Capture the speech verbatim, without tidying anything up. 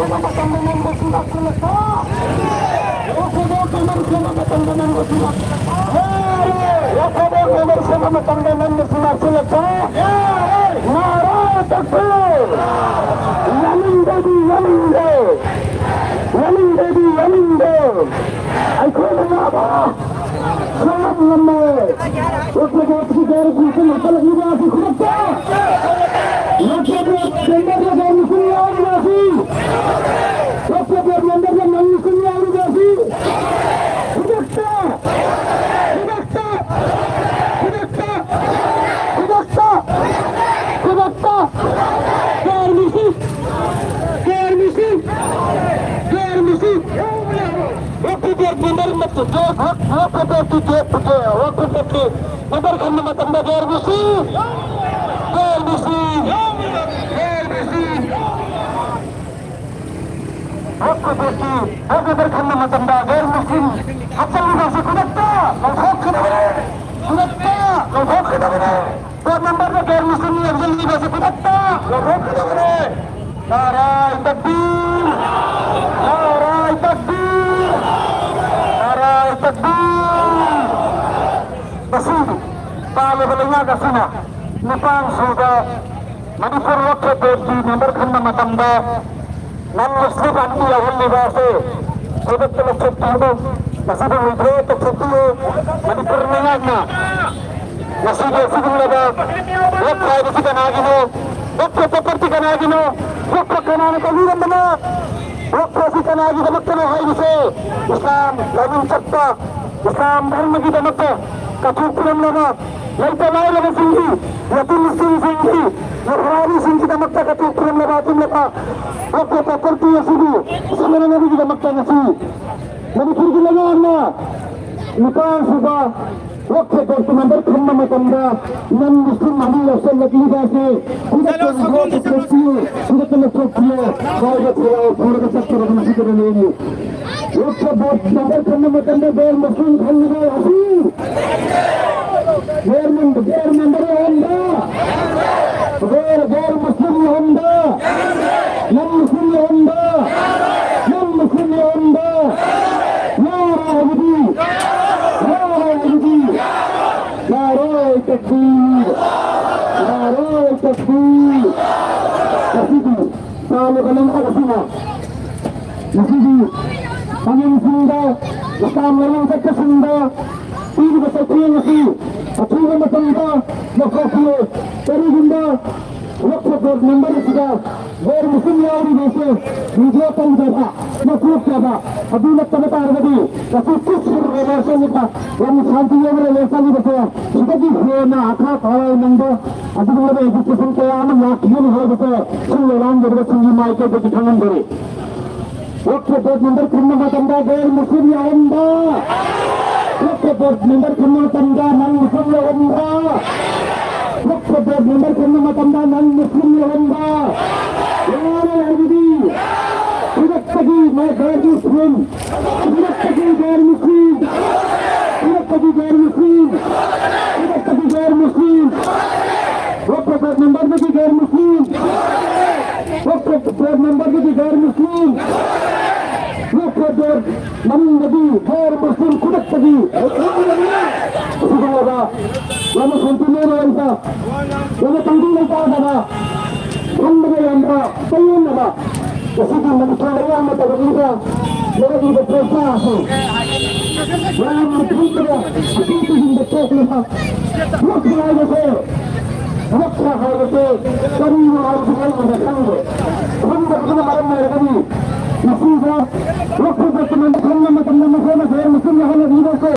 ꯃꯇꯝꯗ ꯅꯪꯕꯨ ꯁꯨꯡꯂꯥꯛꯁꯤꯜꯂꯛꯄ? ꯋꯥꯈꯜꯗꯣ ꯀꯃꯔꯁꯤꯡꯕ ꯃꯇꯝꯗ ꯅꯪꯕꯨ ꯁꯨꯡꯂꯥꯛꯁꯤꯜꯂꯛꯄ? ꯋꯥꯈꯜꯗꯣ ꯀꯃꯔꯁꯤꯡꯕ ꯃꯇꯝꯗ ꯅꯪꯕꯨ ꯁꯨꯡꯂꯥꯛꯁꯤꯜꯂꯛꯄ? ꯅꯥꯔꯥ ꯇꯛꯄꯤꯌꯨ! ꯌꯥꯅꯤꯡꯗꯦꯗꯤ ꯌꯥꯅꯤꯡꯗꯦ! ꯌꯥꯅꯤꯡꯗꯦꯗꯤ ꯌꯥꯅꯤꯡꯗꯦ! ꯑꯩꯈꯣꯏꯅ ꯉꯥꯕ ꯁꯨꯡꯉꯝ ꯉꯝꯃꯣꯏ! ꯂꯣꯛꯁꯚꯥꯒꯤ ꯒ꯭ꯌꯥꯟ ꯄꯤꯁꯤꯟ ꯍꯥꯞꯆꯤꯜꯂꯛꯂꯤꯕ ꯑꯁꯤ ꯈꯨꯗꯛꯇ! ꯂꯣꯛꯁꯚꯥ ꯇꯦꯟꯗꯔꯗ ꯒ꯭ꯌꯥꯟ ꯄꯤꯁꯤꯟ ꯌꯥꯎꯔꯤꯕ ꯑꯁꯤ! ꯂꯣꯛꯁꯚꯥ ꯇꯦꯟꯗꯔꯗ ꯒ꯭ꯌꯥꯟ ꯄꯤꯁꯤꯟ ꯌꯥꯎꯔꯤꯕ ꯑꯁꯤ! ꯈꯨꯗꯛꯇ! ꯈꯨꯗꯛꯇ! ꯈꯨꯗꯛꯇ! ꯈꯨꯗꯛꯇ! ꯈꯨꯗꯛꯇ! ꯒ꯭ꯌꯥꯟ ꯄꯤꯁꯤꯟ! ꯒ꯭ꯌꯥꯟ ꯄꯤꯁꯤꯟ! ꯒ꯭ꯌꯥꯟ ꯄꯤꯁꯤꯟ! ꯂꯣꯛꯁꯚꯥ ꯇꯦꯟꯗꯔ ꯃꯇꯝꯗ, ꯂꯣꯛꯁꯚꯥ ꯇꯦꯟꯗꯔ ꯅꯝꯕꯔ ꯈꯟꯕ ꯃꯇꯝꯗ ꯒ꯭ꯌꯥꯟ ꯄꯤꯁꯤꯟ! ꯒ꯭ꯌꯥꯟ ꯄꯤꯁꯤꯟ! ꯒ꯭ꯌꯥꯟ ꯄꯤꯁꯤꯟ! ꯚꯣꯠ ꯀꯣꯄꯦꯠꯀꯤ ꯚꯣꯠ ꯅꯝꯕꯔ ꯈꯟꯕ ꯃꯇꯝꯗ ꯒ꯭ꯌꯥꯟ ꯄꯤꯁꯤꯟ ꯍꯥꯞꯆꯤꯜꯂꯤꯕ ꯑꯁꯤ ꯈꯨꯗꯛꯇ ꯂꯧꯊꯣꯛꯀꯗꯕꯅꯤ! ꯈꯨꯗꯛꯇ ꯂꯧꯊꯣꯛꯀꯗꯕꯅꯤ! ꯚꯣꯠ ꯅꯝꯕꯔꯗ ꯒ꯭ꯌꯥꯟ ꯄꯤꯁꯤꯟ ꯍꯥꯞꯆꯤꯜꯂꯤꯕ ꯑꯁꯤ ꯈꯨꯗꯛꯇ ꯂꯧꯊꯣꯛꯀꯗꯕꯅꯤ! ꯅꯥꯔꯥꯏ ꯇꯛꯕꯤꯔ! ꯅꯥꯔꯥꯏ ꯇꯛꯕꯤꯔ! ꯅꯥꯔꯥꯏ ꯇꯛꯕꯤꯔ! ꯉꯁꯤ ꯄꯥꯜꯂꯤꯕ ꯂꯩꯉꯥꯛ ꯑꯁꯤꯅ ꯅꯤꯄꯥꯟ ꯁꯨꯕ ꯃꯅꯤꯄꯨꯔ ꯋꯛꯐ ꯕꯣꯔꯗꯀꯤ ꯃꯦꯝꯕꯔ ꯈꯟꯕ ꯃꯇꯝꯗ ꯅꯟ ꯃꯨꯁꯂꯤꯝ ꯑꯅꯤ ꯌꯥꯎꯍꯜꯂꯤꯕ ꯑꯁꯤ ꯈꯨꯗꯛꯇ ꯂꯧꯊꯣꯛꯄꯤꯌꯨ꯫ ꯃꯁꯤꯕꯨ withdraw ꯇꯧꯊꯣꯛꯄꯤꯌꯨ꯫ ꯃꯅꯤꯄꯨꯔ ꯂꯩꯉꯥꯛꯅ ꯉꯁꯤꯒꯤ ꯑꯁꯤꯒꯨꯝꯂꯕ ꯋꯛꯐ ꯍꯥꯏꯕꯁꯤ ꯀꯅꯥꯒꯤꯅꯣ? ꯋꯛꯐ property ꯀꯅꯥꯒꯤꯅꯣ? ꯋꯛꯐ ꯀꯅꯥꯅ ꯇꯧꯕꯤꯔꯝꯕꯅꯣ? ꯋꯛꯐ ꯑꯁꯤ ꯀꯅꯥꯒꯤꯗꯃꯛꯇꯅꯣ ꯍꯥꯏꯕꯁꯦ ꯏꯁꯂꯥꯝ ꯂꯥꯏꯅꯤꯡ ꯆꯠꯄ, ꯏꯁꯂꯥꯝ ꯙꯔꯃꯒꯤꯗꯃꯛꯇ ꯀꯠꯊꯣꯛꯄꯤꯔꯝꯂꯕ, ꯂꯩꯇ ꯂꯥꯏꯔꯕꯁꯤꯡꯒꯤ, ꯌꯇꯤꯝꯁꯤꯡꯒꯤ, ꯌꯨꯍꯥꯔꯤꯁꯤꯡꯒꯤꯗꯃꯛꯇ ꯀꯠꯊꯣꯛꯄꯤꯔꯝꯂꯕ ꯑꯗꯨꯒꯨꯝꯂꯕ ꯋꯛꯐ property ꯑꯁꯤꯕꯨ ꯁꯤꯖꯤꯟꯅꯅꯕꯒꯤꯗꯃꯛꯇ ꯉꯁꯤ ꯃꯅꯤꯄꯨꯔꯒꯤ ꯂꯩꯉꯥꯛꯅ ꯅꯤꯄꯥꯟ ꯁꯨꯕ ꯋꯛꯐ ꯕꯣꯔꯗꯀꯤ ꯃꯦꯝꯕꯔ ꯈꯟꯕ ꯃꯇꯝꯗ ꯅꯟ ꯃꯨꯁꯂꯤꯝ ꯑꯅꯤ ꯌꯥꯎꯁꯜꯂꯛꯂꯤꯕ ꯑꯁꯤ ꯈꯨꯗꯛꯇ ꯂꯧꯊꯣꯛꯄꯤꯌꯨ, ꯈꯨꯗꯛꯇ ꯂꯧꯊꯣꯛꯄꯤꯌꯨ ꯍꯥꯏꯕ ꯈꯣꯜꯂꯥꯎ ꯈꯣꯜꯂꯒ ꯆꯠꯀꯗꯕ ꯃꯁꯤꯗ ꯂꯩꯔꯤ꯫ ꯋꯛꯐ ꯕꯣꯔꯗ ꯃꯦꯝꯕꯔ ꯈꯟꯕ ꯃꯇꯝꯗ ꯒꯩꯔ ꯃꯨꯁꯂꯤꯝ ꯈꯜꯂꯤꯕ ꯑꯁꯤ ꯒꯩꯔ ꯃꯦꯝ-, ꯒꯩꯔ ꯃꯦꯝꯕꯔ ꯑꯣꯟꯕ, ꯒꯩꯔ, ꯒꯩꯔ ꯃꯨꯁꯂꯤꯝ ꯑꯣꯟꯕ, ꯅꯟ ꯃꯨꯁꯂꯤꯝ ꯑꯣꯟꯕ, ꯑꯁꯤꯅ ꯉꯁꯤꯒꯤ ꯄꯥꯡꯒꯜꯁꯤꯡꯗ, ꯃꯇꯥ ꯃꯔꯥꯡ ꯆꯠꯄꯁꯤꯡꯗ ꯄꯤꯔꯤꯕ ꯆꯩꯊꯦꯡ ꯑꯁꯤ ꯑꯊꯨꯕ ꯃꯇꯝꯗ ꯂꯧꯊꯣꯛꯄꯤꯌꯨ꯫ ꯀꯔꯤꯒꯨꯝꯕ ꯋꯛꯐ ꯕꯣꯔꯗ ꯃꯦꯝꯕꯔ ꯑꯁꯤꯗ ꯒꯩꯔ ꯃꯨꯁꯂꯤꯝ ꯌꯥꯎꯔꯤꯕꯁꯦ ꯃꯤꯗꯤꯌꯥ ꯇꯧꯗꯕ, ꯃꯀꯣꯛꯇꯕ, ꯑꯗꯨ ꯅꯠꯇꯕ ꯇꯥꯔꯒꯗꯤ ꯉꯁꯤ ꯀꯨꯁ ꯔꯦꯂꯦꯁꯟꯒ ꯌꯥꯝ ꯁꯥꯟꯇꯤ ꯑꯣꯏꯕ ꯔꯦꯂꯦꯁꯟꯒꯁꯦ ꯁꯤꯗꯒꯤ ꯍꯦꯟꯅ ꯑꯊꯥ ꯊꯋꯥꯏ ꯅꯪꯕ ꯑꯗꯨꯒꯨꯝꯂꯕ ꯑꯦꯖꯤꯇꯦꯁꯟ ꯀꯌꯥ ꯑꯃ ꯂꯥꯛꯈꯤꯒꯅꯤ ꯍꯥꯏꯕꯁꯦ ꯁꯨꯝ ꯂꯩꯔꯥꯡꯖꯔꯤꯕꯁꯤꯡꯒꯤ ꯃꯥꯏꯀꯩꯗꯒꯤ ꯈꯪꯍꯟꯖꯔꯤ꯫ ꯋꯛꯐ ꯕꯣꯔꯗ ꯃꯦꯝꯕꯔ ꯈꯟꯕ ꯃꯇꯝꯗ ꯒꯩꯔ ꯃꯨꯁꯂꯤꯝ ꯌꯥꯎꯍꯟꯕ, ꯋꯛꯐ ꯕꯣꯔꯗ ꯃꯦꯝꯕꯔ ꯈꯟꯕ ꯃꯇꯝꯗ ꯅꯟ ꯃꯨꯁꯂꯤꯝ ꯌꯥꯎꯍꯟꯕ, ꯋꯛꯐ ꯕꯣꯔꯗ ꯃꯦꯝꯕꯔ ꯈꯟꯕ ꯃꯇꯝꯗ ꯅꯟ ꯃꯨꯁꯂꯤꯝ ꯌꯥꯎꯍꯟꯕ꯫ ꯌꯥꯔꯦ ꯍꯥꯏꯕꯗꯤ ꯈꯨꯗꯛꯇꯒꯤ ꯒꯩꯔ ꯃꯨꯁꯂꯤꯝ, ꯈꯨꯗꯛꯇꯒꯤ ꯒꯩꯔ ꯃꯨꯁꯂꯤꯝ, ꯈꯨꯗꯛꯇꯒꯤ ꯒꯩꯔ ꯃꯨꯁꯂꯤꯝ, ꯈꯨꯗꯛꯇꯒꯤ ꯒꯩꯔ ꯃꯨꯁꯂꯤꯝ, ꯋꯛꯐ ꯕꯣꯔꯗ ꯃꯦꯝꯕꯔꯗꯒꯤ ꯒꯩꯔ ꯃꯨꯁꯂꯤꯝ, ꯋꯛꯐ ꯕꯣꯔꯗ ꯃꯦꯝꯕꯔꯗꯒꯤ ꯒꯩꯔ ꯃꯨꯁꯂꯤꯝ, ꯋꯛꯐ ꯕꯣꯔꯗ ꯃꯅꯨꯡꯗꯒꯤ ꯒꯩꯔ ꯃꯨꯁꯂꯤꯝ ꯈꯨꯗꯛꯇꯒꯤ ꯑꯁꯤꯒꯨꯝꯂꯕ ꯌꯥꯝꯅ ꯁꯦꯟꯇꯤꯅꯦꯜ ꯑꯣꯏꯕ, ꯌꯥꯝꯅ ꯇꯪꯗꯨ ꯂꯩꯇꯥꯗꯕ, ꯈꯟꯕꯗ ꯌꯥꯝꯅ ꯆꯌꯦꯠꯅꯕ, ꯉꯁꯤꯒꯤ ꯃꯅꯤꯄꯨꯔ ꯂꯩꯉꯥꯛꯅ ꯇꯧꯔꯛꯂꯤꯕ, ꯂꯧꯔꯛꯂꯤꯕ ꯄ꯭ꯔꯣꯁꯥ ꯑꯁꯤ ꯃꯌꯥꯝꯅ ꯈꯪꯗꯕ, ꯑꯀꯤꯕ ꯍꯤꯡꯕ ꯄꯣꯛꯂꯤꯕ ꯊꯕꯛ ꯍꯥꯏꯕꯁꯦ, ꯊꯕꯛ ꯍꯥꯏꯕꯁꯦ ꯀꯔꯤꯅꯣ ꯍꯥꯏꯕꯁꯤ ꯑꯩꯉꯣꯟꯗ ꯈꯪꯗꯦ꯫ ꯈꯪꯗꯕꯗꯨꯅ ꯃꯔꯝ ꯑꯣꯏꯔꯒꯅꯤ ꯉꯁꯤꯗ ꯊꯕꯛ ꯈꯨꯗꯤꯡꯃꯛ ꯈꯪꯕ ꯃꯇꯝꯗ ꯃꯈꯣꯏꯅ ꯍꯦꯟꯅ ꯆꯨꯝꯅ ꯍꯣꯠꯅꯕꯤꯕꯁꯦ